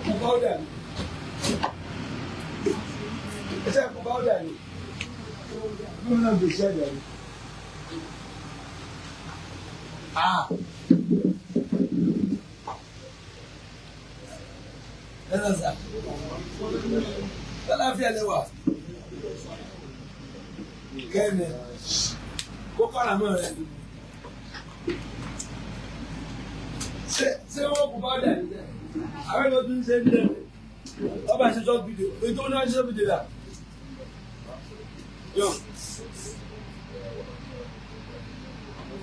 Kú báwùdà ni. Ẹ kú báwùdà ni. Gómìnà gbèsè ẹ̀dá ni. Ah. Ẹ lọ sà. Lálàáfíà lẹ wà. Kẹ́ni, kó kọ́ra mọ́ rẹ. Ṣé wọ́n kò bá dà ní sẹ́? Àwọn ènìyàn tún ṣe ń dẹ̀. Ọba ṣe short video, ètò náà ṣe short video dà. Yọ.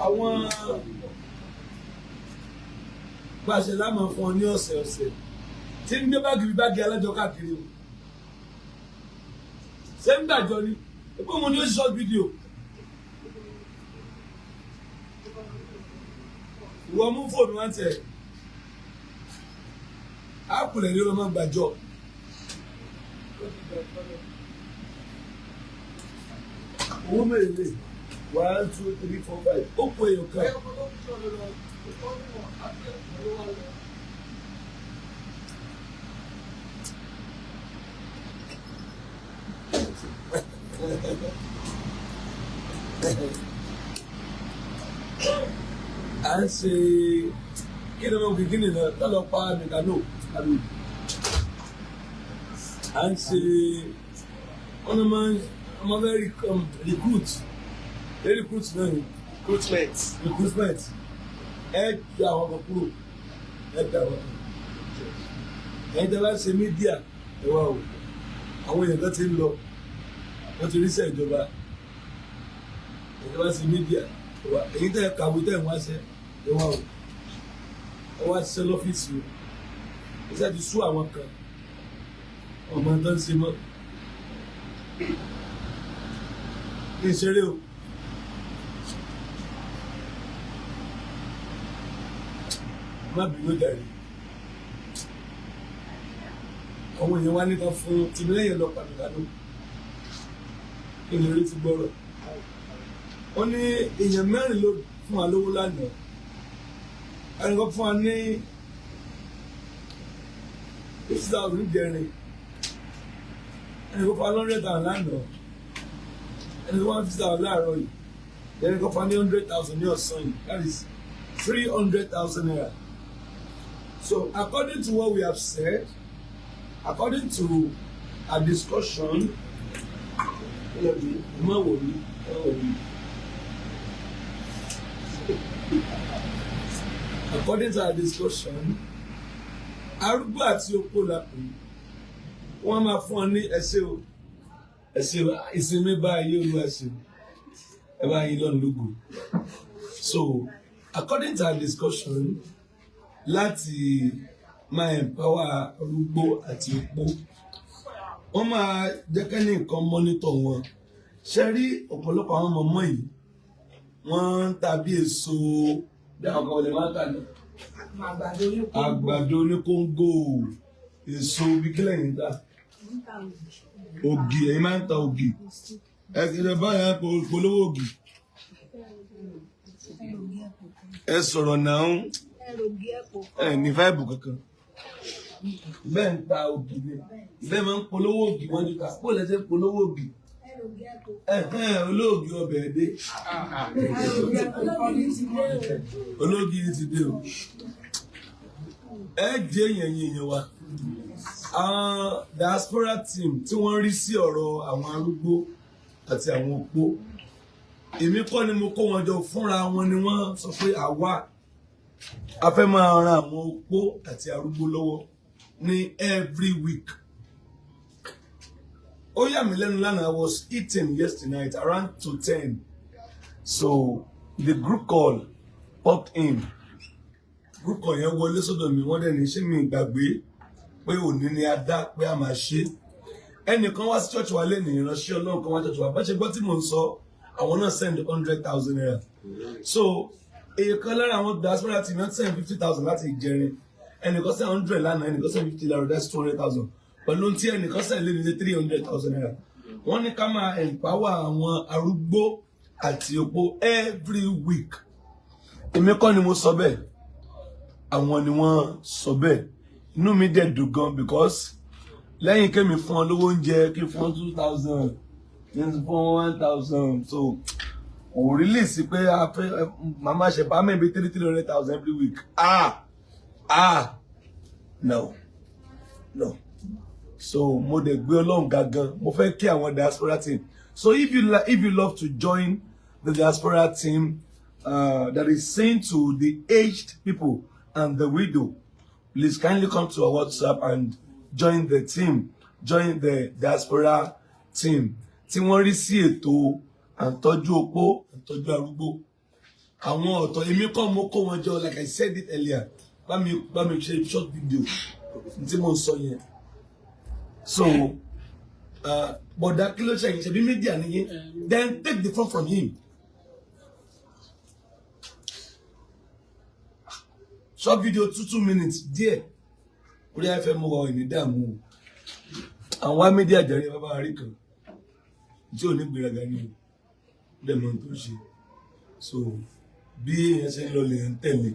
Àwọn gbàṣẹ lámà fún ọ ní ọ̀sẹ̀ ọ̀sẹ̀ tí ń gbé báàgì báàgì alájọ káàkiri o. Ṣé ń gbàjọ ni? Ẹgbẹ́ òun ni ó ṣe short video. Ìwọ mú fóònù wá tẹ̀. Ápùlẹ̀ ni ó lọ máa gbàjọ. Owó mélòó lè? One, two, three, four, five. Ó kó èèyàn kan. À ń ṣe kí ni wọn kì í kí ni náà tá lọ pa mẹkánò àbí à ń ṣe wọn máa ń wọn fẹ́ recruit recruit náà ni. Recruitment. Recruitment. Ẹ ju àwọn kan kúrò, ẹ gbà wọn kan. Ẹ̀yin tí a bá ṣe mídíà, ẹ wá o, àwọn èèyàn kan ti ń lọ, wọ́n ti ríṣẹ́ ìjọba. Ẹ̀yin tí a bá ṣe mídíà, ẹ wá. Ẹ̀yin tẹ́ ẹ kàwé tẹ́ ẹ wá ṣe, ẹ wá o, ẹ wá ṣiṣẹ́ lọ́fíìsì o. Iṣẹ́ ti sú àwọn kan, ọmọ tó ń ṣe mọ́ ní ìṣeré o. Má bínú jàre. Àwọn èèyàn wá níta fún tìmílẹ́yìn lọ pàdánù kí ni orí ti gbọ́rọ̀. Ó ní èèyàn mẹ́rin ló fún wa lówó lánàá. Ẹnìkan fún wa ní 50,000 jẹrin, ẹnìkan fún wa 100,000 lánàá, ẹnìkan fún wa 50,000 láàárọ̀ yìí, ẹnìkan fún wa ní 100,000 ní ọ̀sán yìí. That is 300,000 naira. So according to what we have said, according to our discussion, má wò mí, má wò mí. According to our discussion, arúgbó àti opó la pè é. Wọ́n máa fún ọ ní ẹsẹ̀ o, ẹsẹ̀ o, ìsinmi báyìí, olúwa ṣe ẹ bá yín lọ́nà lógo. So according to our discussion, láti máa empower arúgbó àti opó, wọ́n máa jẹ́ kẹ́ni nǹkan monitor wọn. Ṣe rí ọ̀pọ̀lọpọ̀ àwọn ọmọ yìí, wọ́n ń ta bí èso, bí àwọn kan wọlé máa ń tà ní àgbàdo ní kóńgò, èso bí kílẹ̀ yìí ń ta ògì, ẹ̀yin máa ń ta ògì, ẹ̀kẹ́dẹ̀ báyà polówó ògì. Ẹ sọ̀rọ̀ náà, ẹ ní fáìbù kankan. Bẹ́ẹ̀ ń ta ògì ni, bẹ́ẹ̀ máa ń polówó ògì, wọ́n ju ta kó lẹ́sẹ̀ polówó ògì. Ẹ̀hẹ́n, olóògì ọbẹ̀ dé, olóògì ti dé o. Ẹ jẹ́ èèyàn yín, èèyàn wa, àwọn diaspora team tí wọ́n rí sí ọ̀rọ̀ àwọn arúgbó àti àwọn opó, èmi kọ́ ni mo kó wọn jọ fúnra wọn ni. Wọ́n sọ pé àwa a fẹ́ máa ran àwọn opó àti arúgbó lọ́wọ́ ní every week. Ó yà mí lẹ́nu lánàá. I was eating yesterday night around 2:10, so the group call popped in. Group call yẹn wọlé sọ́dọ̀ mi, wọ́n dẹ̀ ní ṣé mi gbàgbé pé òní ni a dá pé a máa ṣe. Ẹnìkan wá sí church wa lẹ́nu, ìránṣẹ́ Ọlọ́run kan wá church wa. Bá ṣe gbọ́ tí mò ń sọ, àwọn náà send 100,000 naira. So èyí kan lára àwọn diaspora team náà send 50,000 láti ìjẹrin, ẹnìkan send 100 lánàá, ẹnìkan send 50 láàárọ̀, that's 200,000. Pẹ̀lú tí ẹnìkan send lé ní 300,000 naira, wọ́n ní ká máa empower àwọn arúgbó àti opó every week. Èmi kọ́ ni mo sọ bẹ́ẹ̀, àwọn ni wọ́n sọ bẹ́ẹ̀. Inú mi dẹ̀ dùn gan because lẹ́yìn kémi fún ọ lówó oúnjẹ, kí n fún ọ 2,000, kí n fún ọ 1,000, so kò really sí pé a fẹ́ màmá ṣe bá maybe 300,000 every week. Ah ah, no, no. So mo dẹ̀ gbé Ọlọ́run gangan. Mo fẹ́ kí àwọn diaspora team. So if you love to join the diaspora team that is saying to the aged people and the widow, please kindly come to our WhatsApp and join the team, join the diaspora team tí wọ́n rí sí ètò àǹtọ́jú opó, àǹtọ́jú arúgbó, àwọn ọ̀tọ̀. Èmi kọ́ mo kó wọn jọ. Like I said it earlier, bá mi ṣe short video tí mo ń sọ yẹn. So bọ̀dá, kí ló ṣe yìí? Ṣebí media nìyí? Then take the phone from him. Short video, 2 minutes díẹ̀. Orí afẹ́ mú wa ìní dààmú o. Àwọn wá media jẹ̀rí bàbá rí kan tí ò ní gbéraga ní o dẹ̀ mọ̀ tó ṣe. So bí èèyàn ṣe ń lọ lè ń tẹ̀lé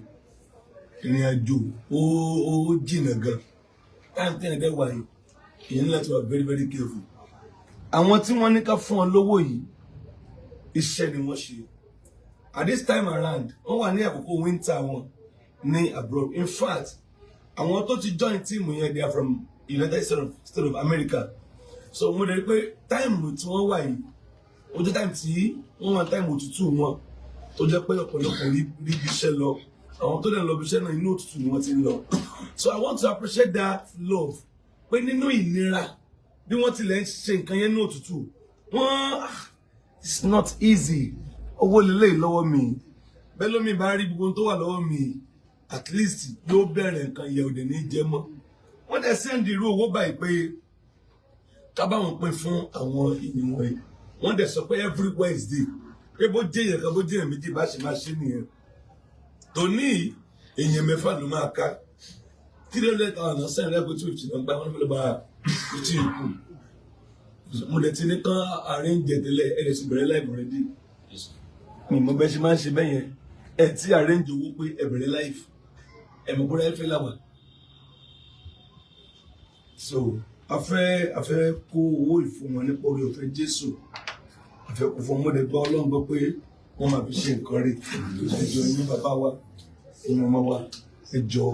ìrìn àjò, ó jìnà gan. Táyà tí èèyàn dẹ̀ wà yìí, èèyàn ní láti wà very, very careful. Àwọn tí wọ́n ní ká fún ọ lówó yìí, iṣẹ́ ni wọ́n ṣe. At this time around, wọ́n wà ní àkókò winter wọn ní abroad. In fact, àwọn tó ti join team yẹn, they are from United States of America. So mo dẹ̀ rí pé time tí wọ́n wà yìí, ó jẹ́ time tí wọ́n wà, time òtútù wọn, tó jẹ́ pé ọ̀pọ̀lọpọ̀ rí ibi iṣẹ́ lọ. Àwọn tó dẹ̀ lọ ibi iṣẹ́ náà, inú òtútù ni wọ́n ti ń lọ. So I want to appreciate that love, pé nínú ìnira bí wọ́n tilẹ̀ ń ṣe nǹkan yẹn nínú òtútù wọ́n, it's not easy. Owó lélẹ́yìí lọ́wọ́ mi bẹ́ẹ̀ lómi bá rí gbogbo tó wà lọ́wọ́ mi, at least yóò bẹ̀rẹ̀ nǹkan ìyẹ̀ òdè ní jẹ mọ́. Wọ́n dẹ̀ send irú owó báyìí pé ká bá wọn pín fún àwọn èèyàn wọ̀nyí. Wọ́n dẹ̀ sọ pé every Wednesday, pé bó jẹ́ èèyàn kan, bó jẹ́ èèyàn méjì, bá ṣe máa ṣe nìyẹn. Tòní, èèyàn mẹ́fà ló máa ká 300,000 sẹ́yìn lẹ́kọ̀ọ́. 250 náà gbá wọn fẹ́ lọ bá 50 kù. Mo dẹ̀ ti ní kán arrange tẹ́lẹ̀. Ẹ̀ dẹ̀ ti bẹ̀rẹ̀ live already. Mi mọ bẹ́ẹ̀ ṣe máa ń ṣe bẹ́ẹ̀ yẹn. Ẹ̀ tí arrange owó pé ẹ bẹ̀rẹ̀ live, ẹ̀ mọ̀ bóra ẹ fẹ́ làwà. So a fẹ́ kó owó ìfún wọn nípa orí ọ̀fẹ́ Jésù. A fẹ́ kó fún wọn. Mo dẹ̀ gbọ́ Ọlọ́run gbọ́ pé wọ́n máa fi ṣe nǹkan rí. Ẹjọ́ yín, bàbá wa, ẹ̀yin ọmọ wa, ẹjọ́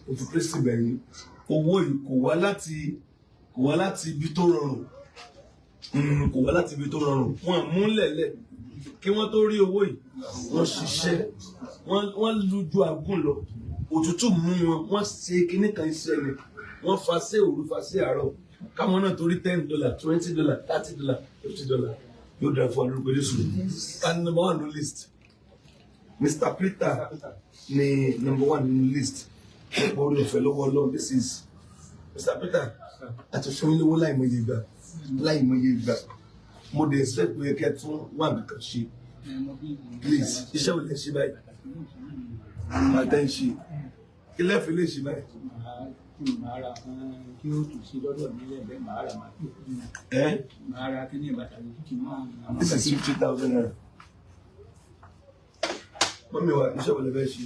òfin Kristi bẹ̀yìn. Owó yìí kò wá láti ibi tó rọrùn. Kò wá láti ibi tó rọrùn. Wọ́n mú lẹ̀lẹ̀ kí wọ́n tó rí owó yìí. Wọ́n ṣiṣẹ́, wọ́n lójú àgùn lọ, òtútù mú wọn, wọ́n ṣe kinní kan, iṣẹ́ ni wọ́n fa sí òru, fa sí àárọ̀, káwọn náà torí $10, $20, $30, $50. Yóò dára fún wa lórúkọ Jésù. And number one no list, Mr. Peter ni number one nínú list nípa orí ọ̀fẹ́ lọ́wọ́ Ọlọ́run. This is Mr. Peter. Àti fún yín lówó láìmọye ìgbà, láìmọye ìgbà. Mo dẹ̀ expect pé kẹ́ tún wà nǹkan ṣe. Please, iṣẹ́ wo lè ṣe báyìí? Máa tẹ́ ń ṣe kí lẹ́ẹ̀fì lè ṣe báyìí? Màá ra kí ó tù sí lọ́dọ̀ mi lẹ́gbẹ̀ẹ́, màá ra màá Ẹ́ màá ra kí ní bàtà yìí kí n máa. This is ₦50,000. Mummy wa, iṣẹ́ wo lè fẹ́ ṣe?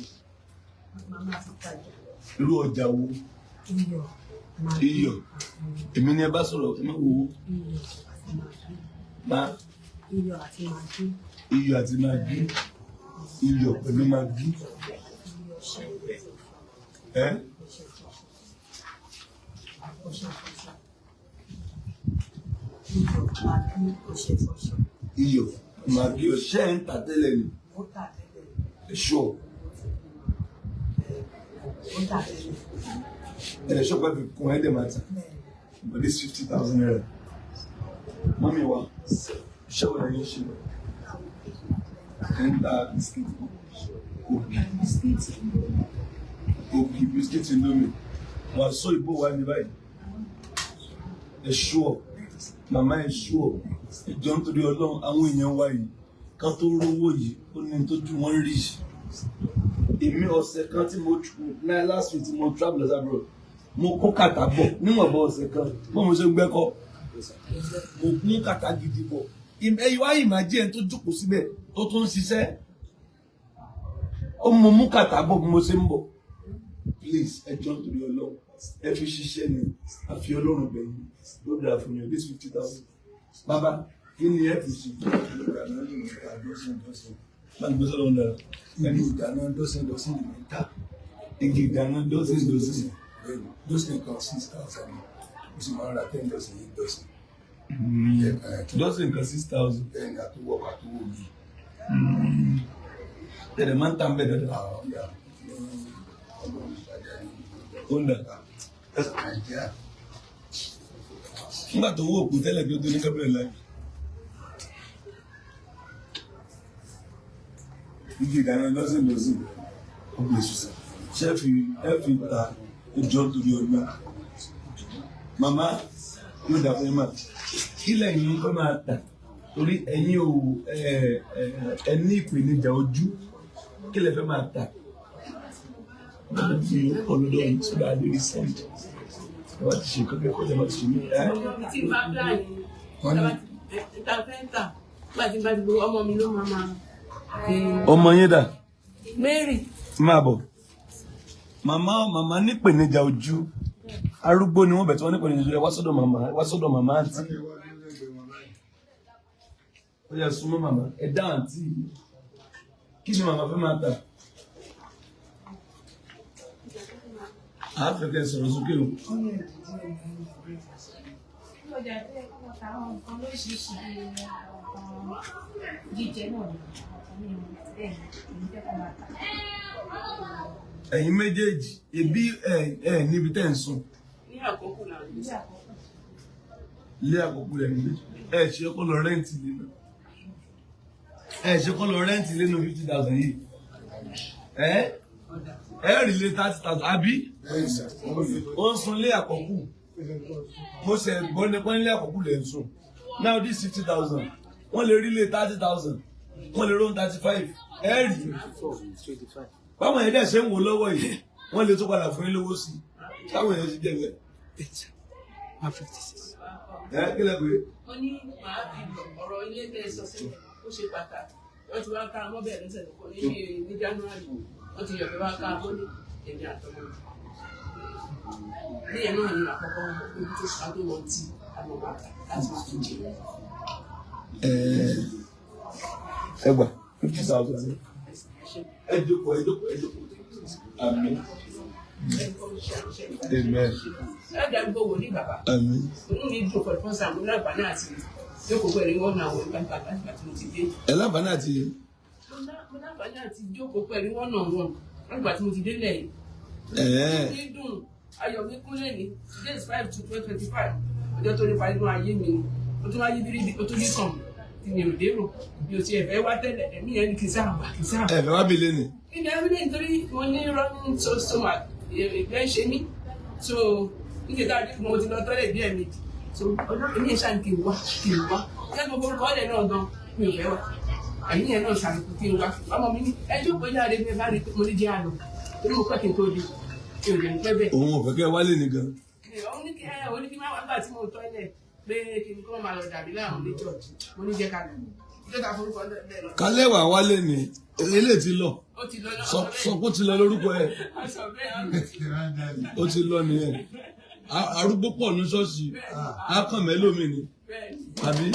Màmá ti tajà. Irú ọjà wo? Iyọ̀, màgí. Iyọ̀. Èmi ni ẹ bá sọ̀rọ̀, ẹ má wo. Iyọ̀ àti màgí. Má Iyọ̀ àti màgí. Iyọ̀ àti màgí, iyọ̀ pẹ̀lú màgí. Iyọ̀ ṣe Ẹ́ ọṣẹ fọṣọ. Ọṣẹ fọṣọ. Iyọ̀, màgí, ọṣẹ fọṣọ. Iyọ̀, màgí, ọṣẹ ń tà tẹ́lẹ̀ ni? Mo tà tẹ́lẹ̀. Ṣọ́ Mo tà tẹ́lẹ̀. Ẹ̀ ṣọ́pẹ́ fi kún ẹ̀ dẹ̀ máa tà. Bẹ́ẹ̀. But this ₦50,000. Mummy wa, iṣẹ́ wo lẹ́yìn ṣe? Ẹ̀ ń ta biscuit, ògì? Biscuit. Ògì, biscuit, Indomie. Wàá sọ ìbò wa ní báyìí. Ẹ ṣúọ̀, màmá, ẹ ṣúọ̀. Ìjọ, nítorí Ọlọ́run, àwọn èèyàn wa yìí kan tó rówó yìí, ó ní tójú wọn rí. Èmi, ọ̀sẹ̀ kan tí mo ní last week tí mo travel abroad, mo kó kàtà bọ̀ níwọ̀nba ọ̀sẹ̀ kan. Bó mo ṣe gbẹ́kọ́, mo kún kàtà gidi bọ̀. Ẹ wá imagine ẹni tó jókòó síbẹ̀ tó tún ń ṣiṣẹ́, ó mọ mú kàtà bọ̀ bí mo ṣe ń bọ̀. Please, ẹ jọ̀ọ́, nítorí Ọlọ́run. Ẹ fi ṣiṣẹ́ ni, àfi Ọlọ́run bẹ̀yìn ló dára fún yín. This 50,000, bàbá, kí ni ẹ fi ṣe? Ìdáná lè ní ta dọ́sìn dọ́sìn. Bá ń gbé sọ́dọ̀ dára. Ẹni ìdáná dọ́sìn dọ́sìn lè ní ta. Igi ìdáná dọ́sìn dọ́sìn. Bẹ́ẹ̀ni, dọ́sìn kan 6,000 ni. Mo sì máa ń ra 10 dozen, 8 dozen. Dọ́sìn kan 6,000. Bẹ́ẹ̀ni, àtúwọ̀ àtúwọ̀ yìí. Tẹ̀lé máa ń tà ń bẹ̀ dáadáa. Àwọn ọ̀gá ní ọlọ́run ìtajà ní Ó ń dà. Nàìjíríà. Nígbà tó wó òkú tẹ́lẹ̀ kí ó tó ní kábílẹ̀ láì. Igi ìdáná dọ́sìn dọ́sìn. Ó gbé ṣùṣà. Ṣé ẹ fi ta ẹjọ́ torí ọgbà? Màmá, yóò dà fún yín mà. Kí lẹ́yìn fẹ́ máa tà? Torí ẹ̀yin ò ẹ ẹ ẹ ní ìpèníjà ojú. Kí lẹ fẹ́ máa tà? Báwo ni ó kọ́ lọ́dọ̀ yìí sọ́dọ̀ adé rí send? Ẹ wá ti ṣe kọ́kẹ́ kọ́jà bá ti ṣe mí. Ẹ́ Tí bá plan ta fẹ́ tà, nígbà tí bá ti gbowó, ọmọ mi ló máa fi. Ọmọ yín dà? Mary. Máa bọ̀. Màmá nípèníjà ojú. Arúgbó ni wọ́n bẹ̀ tí wọ́n nípèníjà ojú. Ẹ wá sọ́dọ̀ màmá, ẹ wá sọ́dọ̀ màmá àǹtí. Ó yẹ súnmọ́ màmá. Ẹ dá àǹtí. Kí ni màmá fẹ́ máa tà? Àá fẹ́ kẹ́ sọ̀rọ̀ sókè o. Ọjà tó yẹ kó ta àwọn nǹkan lóríṣiríṣi bíi àwọn nǹkan jíjẹ náà ni, àwọn mímu bẹ́ẹ̀ ni èmi fẹ́ kó máa tà. Ẹ̀yin méjèèjì, ebi ẹ ẹ níbi tẹ́ ń sùn. Ní àkókò náà. Ní àkókò. Ilé àkókò rẹ̀ nílé. Ẹ ṣe kó lọ rent nínú. Ẹ ṣe kó lọ rent nínú 50,000 yìí. Ẹ ẹ rí lé 30,000, àbí? Bẹ́ẹ̀ni sà, wọ́n fi Ó ń sun ilé àkọ́kù. Mo ṣe gbọ́ nípa ilé àkọ́kù lẹ̀ ń sùn. Now this 50,000, wọ́n lè rí lé 30,000, wọ́n lè rón 35. Ẹ rí. Báwọn yẹn dẹ̀ ṣe ń wò lọ́wọ́ yìí, wọ́n lè tún padà fún yín lówó sí i. Táwọn yẹn ti jẹ́ bẹ́ẹ̀. 156. Ẹ kí lẹ pé? Mo ní màá fi ọ̀rọ̀ ilé tẹ́ ẹ sọ sí, ó ṣe pàtàkì. Wọ́n ti wá ká mọ́ bẹ́ẹ̀ lọ́sẹ̀ tó kọ́ ní January. Wọ́n ti yọ̀ pé wá ká mọ́ ní èmi àtọmọ mi. Ní ẹ̀ náà ni àkọ́kọ́ ojú tó ṣe àdó wọn tí àwọn bàtà láti máa fi jẹ. Ẹ gbà 50,000. Ẹ jókòó, ẹ jókòó, ẹ jókòó. Àmín. Amen. Ẹ dàgbò wò ní bàbá. Àmín. Inú mi dùn for the first time, mo láǹfààní àti jókòó pẹ̀lú wọn náà wọ̀ nígbà nígbà tí mo ti dé. Ẹ láǹfààní àti Mo láǹfààní àti jókòó pẹ̀lú wọn náà wọ̀ nígbà tí mo ti délẹ̀ yìí. Ẹ̀ẹ́. Mi dùn, ayọ̀ mi kúnlẹ̀ ní today is 5/2/2025. Ọjọ́ tó nípa inú ayé mi ni. Mo tún wá yí bírí, o tún ní kàn tí mi ò dérò. Mi ò tiẹ̀ fẹ́ wá tẹ́lẹ̀, ẹ̀mí yẹn ní kí n sáà wà, kí n sáà wà. Ẹ fẹ́ wá bí lé ni. Níbi ẹ̀mí ní nítorí mo ní running stomach, ìgbẹ́ ń ṣe mí. So nígbà tá a dé, mo ti lọ tọ́lẹ̀ bí ẹ̀mejì. So ọjọ́ èmi yẹn ṣáà ní kí n wá, kí n wá. Kẹ́mi mo forúkọ ọ̀lẹ̀ náà gan, mi ò fẹ́ wá. Ẹ̀mí yẹn náà ṣàlùkù kí n wá. Ọmọ mi ní ẹjọ́ pé jáde mi bá rí mo ní jẹ́ àlọ́. Torí mo pẹ́ kí n tó di. Mi ò jẹ́ ń pẹ́ bẹ́ẹ̀. Òun ò fẹ́ kẹ́ wálé ni gan. Òun ní kí ẹ òun ní kí máa wá gbà tí mo tọ́lẹ̀ pé kí n kọ́ máa lọ dàbí láwọn ní church. Mo ní jẹ́ ká lọ. Jẹ́ ká forúkọ bẹ́ẹ̀ lọ. Kálẹ̀ wà wálé ni eléyìí ti lọ. Ó ti lọ náà. Sọ pé ó ti lọ lórúkọ ẹ. Ó sọ bẹ́ẹ̀. Ó ti lọ nìyẹn. Arúgbó pọ̀ ní ṣọ́ọ̀ṣì. Á kàn mẹ́lòmí ni. Bẹ́ẹ̀ ni. Àbí?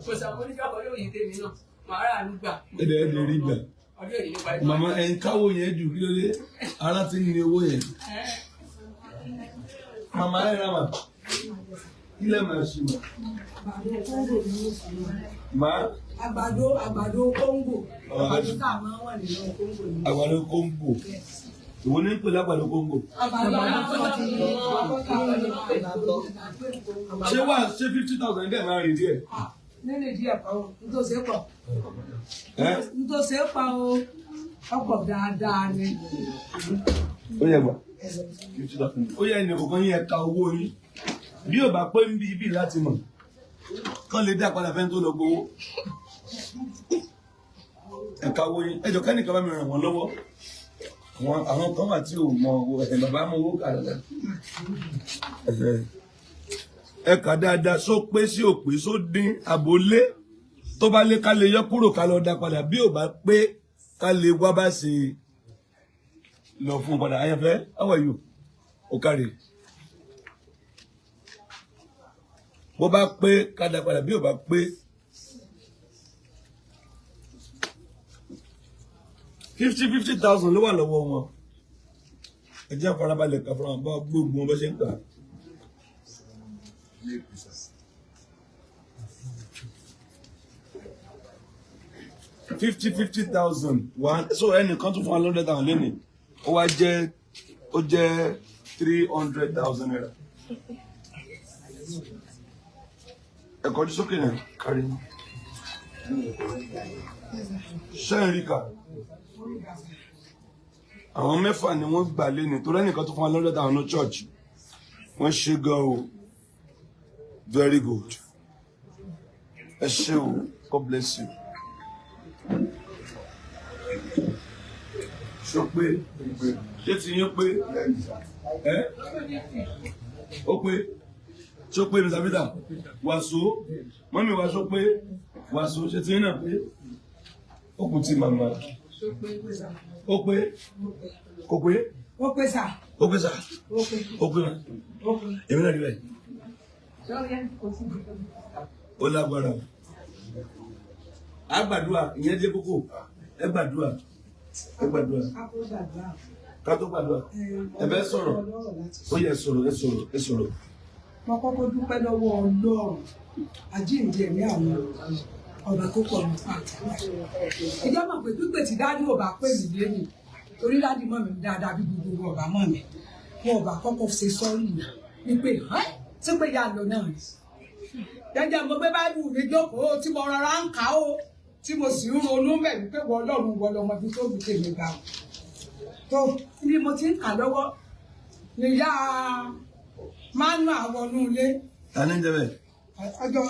Kò sọ mo ní kí ọkọ yóò yí tèmi náà. Màá rà á gbà. Ẹ̀dẹ̀ ẹ̀dẹ̀ rí gbà. Ọdún èyí ló parí. Màmá ẹ̀ ń káwó yẹn jù, kí ló dé? Ara ti ń ní owó yẹn. Màmá, ẹ̀ rà mà. Kí lẹ̀ máa ṣe mà? Màá Àgbàdo kóńgò. Àgbàdo tá a máa ń wà nínú kóńgò ni. Àgbàdo kóńgò. Ìwọ ní ń pè lágbàdo kóńgò. Àgbàdo àgbàdo àgbàdo. Ṣé wà ṣé 50,000 dẹ̀ máa rìn díẹ̀? Nínú díẹ̀ pa o, nítòsí pọ̀. Ẹ́ Nítòsí pa o, ọ̀pọ̀ dáadáa ni. Ó yẹ gbà 50,000. Ó yẹ ẹnì kọ̀ọ̀kan yín, ẹ ka owó yín. Bí ò bá pé ń bí ibi láti mọ̀, kán lè dá padà fẹ́ni tó lọ gbowó. Ẹ ka owó yín. Ẹ jọ kẹ́nìkan bá mi ràn wọ́n lọ́wọ́. Àwọn kan wà tí ò mọ owó ẹ̀, bàbá mọ owó kà dáadáa. Ẹ kà dáadáa, só pé sí òpè, só dín àbò lé. Tó bá lé, ká lè yọ kúrò, ká lọ dá padà. Bí ò bá pé, ká lè wá bá ṣe lọ fún un padà. Àyànfẹ́, how are you? O káre. Bó bá pé ká dá padà, bí ò bá pé 50,000 ló wà lọ́wọ́ wọn. Ẹ jẹ́ àfarabalẹ̀ ká fara bá gbogbo wọn bá ṣe ń kà. Ilé ìpèsè. 50,000 one, so ẹnìkan tún fún wa 100,000 lónìí, ó wá jẹ́, ó jẹ́ ₦300,000. Ẹ kọjú sókè náà kárí ní. Ṣẹ́ẹ̀ríkà àwọn mẹ́fà ni wọ́n gbà lé ní torí ẹnìkan tún fún wa 100,000 ní church. Wọ́n ṣe gan o, very good, ẹ ṣé o, God bless you. Ṣó pé ṣé ti yín pé ẹ ó pé ṣó pé Mr. Peter wàsó mọ́mí wàsó pé wàsó ṣé ti yín náà pé ó kù ti màmá ó pé kò pé Ó pé sà. Ó pé sà. Ó pé. Ó pé mà. Ó pé. Èmi náà rí bẹ́ẹ̀, ó lágbára. A gbàdúrà, ìyẹn jẹ́ kókó. Ẹ gbàdúrà, ẹ gbàdúrà. Ká tó gbàdúrà. Ká tó gbàdúrà, ẹ bẹ́ sọ̀rọ̀. Ó yẹ sọ̀rọ̀, ẹ sọ̀rọ̀, ẹ sọ̀rọ̀. Mo kọ́kọ́ dúpẹ́ lọ́wọ́ Ọlọ́run àjíǹde ẹ̀mí àwọn ọba tó pọ̀ nípa àtàlà. Ìjọba mọ̀ pé pípè tí dáàdì ò bá pè mí lẹ́yìn torí dáàdì mọ̀ mí dáadáa bí gbogbo wọn ọba mọ̀ mí, wọn ọba kọ́kọ́ ṣe sọ́ọ̀rì náà wípé ẹ́ tí pé yà lọ náà ni. Jẹ́jẹ́ mo gbé báìbù mi jókòó tí mo rọra ń kà ó tí mo sì ń ronú mẹ́ wípé wọ́n Ọlọ́run wọ́n lọ́mọ ibi tó fi tèmi gbà ó. Tó ní mo ti ń kà lọ́wọ́ níyà Manuel wọnú ilé. Ta ni ń jẹ bẹ́ẹ̀? Ọjọ́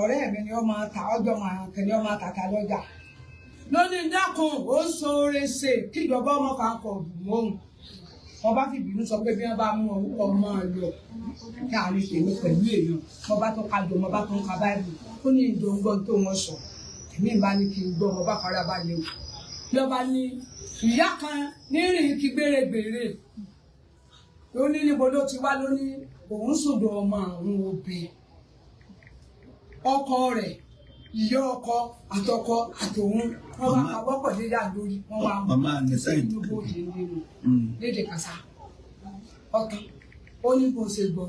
ọ̀rẹ́ mi ni ó máa ta ọjọ́ máa kẹ́ni ó máa tàta lọ́jà. Lónìí dákun ó ń ṣoore ṣe kíjọba ọmọ kan kọ mọ́hún. Ọba fi bínú sọ pé bí wọ́n bá mú ọmọ lọ kí a lè tèmi pẹ̀lú èèyàn. Mo bá tó kájọ, mo bá tó ń ka báìbù. Ó ní ìdòǹgbọ́n tó wọ́n sọ. Èmi bá ní kí n gbọ́, mo bá fara balẹ̀ o. Lọ́ba ní ìyá kan nírìn kí gbèrègbèrè. Ó ní níbo ló ti wá, ló ní òun sùdọ̀ ọmọ àwọn obìnrin, ọkọ rẹ̀, ìyá ọkọ àtọkọ àtòun, wọn wá pawọ́pọ̀ léyà lórí, wọn wá mú Màmá Nẹ́sàì. inú bóde nínú lédè kàṣà ọkàn. Ó ní bó ṣe gbọ́.